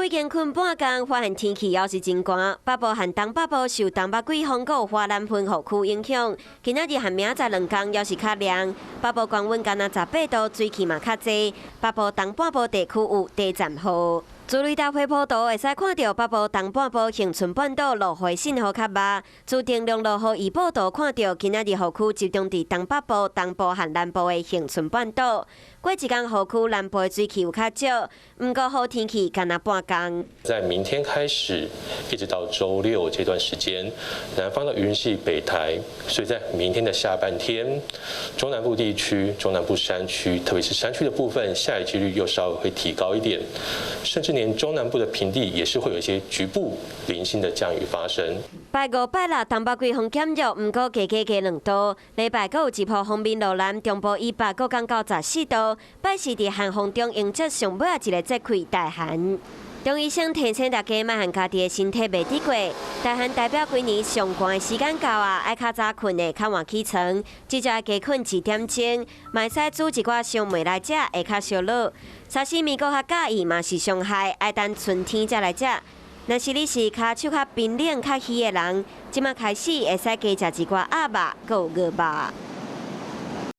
季經睏半工，發現天氣猶是真寒。北部和東北部受東北季風閣華南雲雨區影響，今仔日和明仔載兩工猶是較涼。北部高溫干焦18度，水汽嘛較濟。北部東半部地區有短暫雨。自雷達回波圖會使看著北部東半部恆春半島落雨信號較密，自定量落雨預報圖看著今仔日雨區集中佇東北部、東部和南部的恆春半島。過一工雨區南部的水汽有較少，毋過雨天氣干焦半工。在明天開始，一直到週六這段時間，南方的雲系北抬，所以在明天的下半天，中南部地區、中南部山區，特別是山區的部分，下雨幾率又稍微會提高一點，甚至連中南部的平地也是會有一些局部零星的降雨發生。拜五、拜六東北季風減弱，毋過加加加2度。禮拜閣有一波鋒面落南，中部以北閣降到14度。拜四佇寒風中迎接上尾仔一個節氣大寒。中醫生提醒大家，莫予家己的身體袂得過。大寒代表規年上寒的時間到啊，愛較早睏的較晚起床，至少愛加睏1點鐘，嘛會使煮一寡燒糜來食，會較燒腦。沙西米閣較佮意嘛是傷害，愛等春天才來食。若是你是跤手較冰冷、較虛的人，這馬開始會使加食一寡鴨肉，閣有牛肉。